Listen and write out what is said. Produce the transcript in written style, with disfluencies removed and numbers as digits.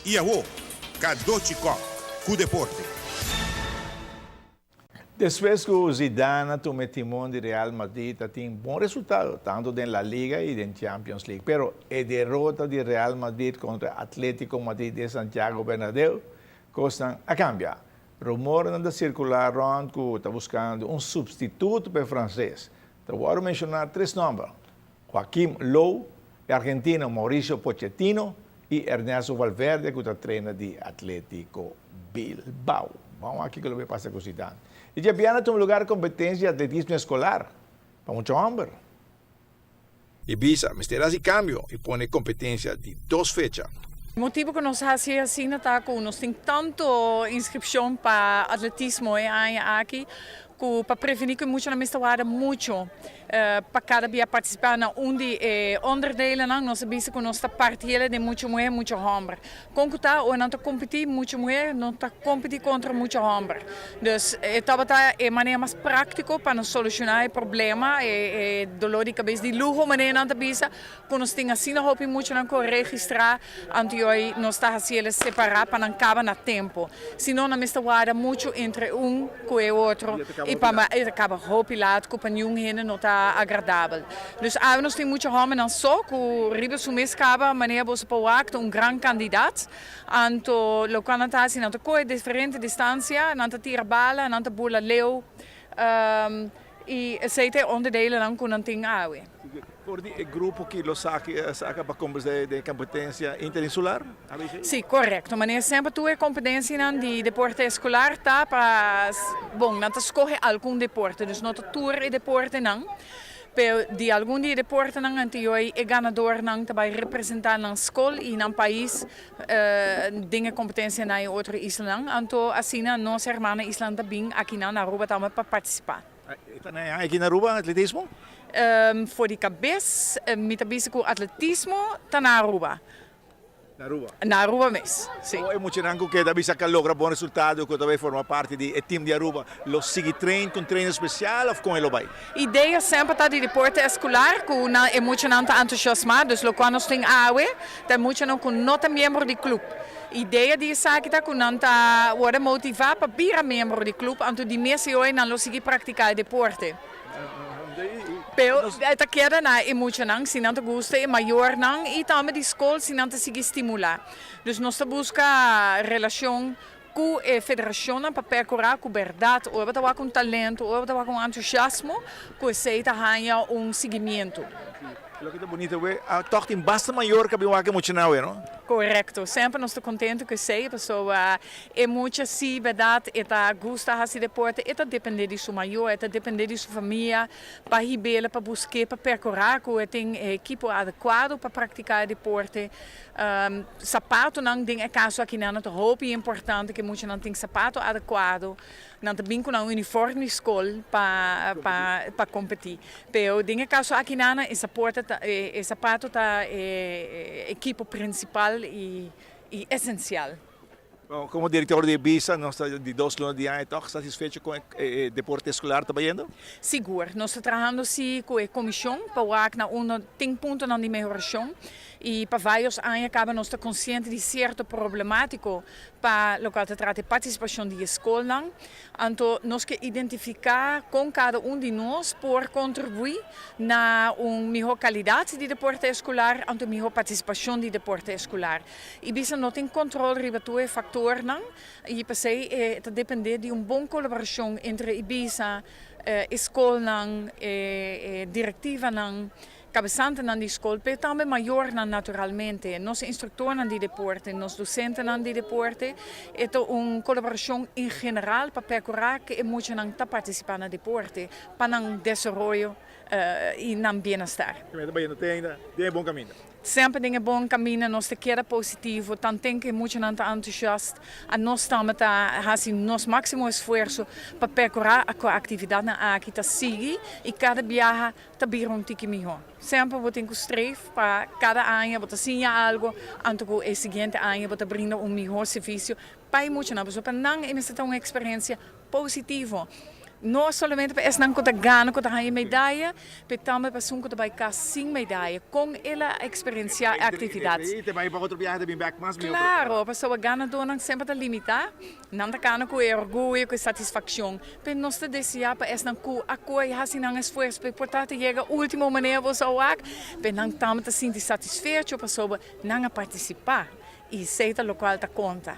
I awo, Cadochi Kock ku deporte. Despues ku Zidane a tuma e timon di Real Madrid a tin bon resultado tantu den La Liga i den Champions League. Pero e derota di Real Madrid kontra Atletico Madrid den Santiago Bernabeu kosnan a kambia. Rumornan ta sirkulá rònt ku ta buskando un supstituto pa e franses. Ta wòrdu menshoná tres nòmber, Joaquim Low, e argentino Mauricio Pochettino i Ernesto Valverde ku ta trainer di Atletico Bilbao. Ban wak kiko lo bay pasa ku Zidane. E djabièrnè tuma lugar kompetensia di atletismo eskolar pa mucha hòmber. Ibisa mester hasi kambio i pone kompetensia di dos fecha. Motibu ku nos hasi asina ta ku nos tin tantu inskripshon pa atletismo e aña aki ku pa prevení ku e muchanan mester warda muchu pa kada bia partisipá na un di e onderdelennan. Nos a bisa ku nos ta partiel den mucha muhé i mucha hòmber. Kon ku ta ora nan ta kompetí mucha muhé no ta kompetí kontra mucha hòmber. Dus e tabata e manera mas práktiko pa nos solushoná e problema, e doló di kabes di luho manera nan ta bisa ku nos tin asina hopi muchanan ku a registrá anto yoi nos ta hasi el separá pa nan kaba na tempu. Si no nan mester warda muchu entre un ku e otro i pa e ta kaba hopi lat ku pa niun hende no ta agradabel. Dus awe nos tin mucha hòmbernan so ku riba su mes kaba manera boso por wak ta un gran kandidat. Anto lokual nan ta hasi nan ta kohe diferente distansia, nan ta tira bala, nan ta bula leu i esei ta e onderdelenan ku nan tin awe. For di e grupo ki lo saka pa kompetensia den e kompetensia interinsular, ABC? Si, korekto. Manera semper tur e kompetensianan di deporte eskolar ta pa, bon, nan ta skohe algun deporte, dus no ta tur e deportenan, pero di algun di e deportenan anteoi e ganadornan ta bai representá nan skol i nan pais den e kompetensia na e otro islanan. Anto asina nos hermana islanan ta bin akinan na Aruba tambe pa partisipá. E ta na aki na Aruba atletismo? For di kabes mi ta bisa ku atletismo ta na Aruba. Na Aruba? Na Aruba mes, si. E muchanan ku ke ta bisa ku a logra bon resultado ku ta bai forma parti di e team di Aruba lo sigui train ku un trainer spesial òf kon e lo bai? Idea semper ta di deporte eskolar ku nan e muchanan ta entusiasmá, dus lokual nos tin awe ta e muchanan ku no ta miembro di klup. Idea di esaki ta ku nan ta wòrdu motivá pa bira miembro di klup, anto di mes i oi nan lo sigui praktiká e deporte. Pero e ta keda na e muchanan si nan ta gusta, e mayornan i tambe di skol si nan ta sigui stimulá. Dus nos ta buska relashon ku e federashonnan pa perkurá ku bèrdat ora bo ta wak un talento, ora bo ta wak un entusiasmo, ku esei ta haña un siguimientu. Loke ta bunito awe, a tòg tin basta mayor ku a bin wak e muchanan awe, no? Korekto. Semper nos ta kontentu ku esei, pasobra e mucha si bèrdat e ta gusta hasi deporte, e ta dependé di su mayor, e ta dependé di su famia pa hib'el, pa busk'é, pa perkurá ku e tin e ekipo adekuado pa praktiká e deporte. Sapatonan den e kaso akinan ta hopi importante ku e muchanan tin sapato adekuado. Nan ta bin ku nan uniform di skol pa pa kompetí. Pero den e kaso aki nan e saporte ta e sapato ta e ekipo prinsipal i i esensial. Bon, komo direktor di Ibisa nos ta di dos luna di aña tòg satisfecho kon e deporte eskolar ta bayendo? Sigur. Nos ta trahando si ku e komishon pa wak na unda tin puntonan di mehorashon i pa vários aña kaba nos ta konsiente di sierto problemátiko Pa lokual ta trata e partisipashon di e skolnan, anto nos ke identifiká kon kada un di nos por kontribuí na un mihó kalidat di deporte eskolar, anto mihó partisipashon di deporte eskolar. I bisa no tin kontrol riba tur e faktornan i p'esei e ta dependé di un bon kolaborashon entre Ibisa, e skolnan, e direktivanan. Kabesantenan di skol, pero tambe mayornan naturalmente, nos instruktornan di deporte, nos dosentenan di deporte. E ta un kolaborashon en general pa perkurá ku e muchanan ta partisipá na deporte pa nan desaroyo i nan bienestar. Kende ta bayendo te ainda den e bon kaminda? Semper den e bon kaminda, nos ta keda positivo, tanten ku e muchanan ta entusiast, anos tambe ta hasi nos máksimo esfuerso pa perkurá ku e aktividatnan aki ta sigui i kada biaha ta bira un tiki mihó. Semper bo tin ku streef pa kada aña bo ta siña algu, anto ku e siguiente aña bo ta brinda un mihó servisio pa e muchanan, pasobra pa nan e mester ta un eksperensia positivo. No solamente pa esnan ku ta gana, ku ta haña medaya, pero tambe pa esun ku ta bai kas sin medaya. Kon el a eksperensiá e aktividat. I ta bai pa otro biahe ta bin bèk mas mihó. Klaro, pasobra ganadónan semper ta limitá. Nan ta kana ku e orguyo, ku e satisfakshon. Pero nos ta deseá pa esnan ku a kohe hasi nan esfuerso pa e por ta ta yega último manera bo sa wak, pero nan tambe ta sinti satisfecho pasobra nan a partisipá i esei ta lokual ta konta.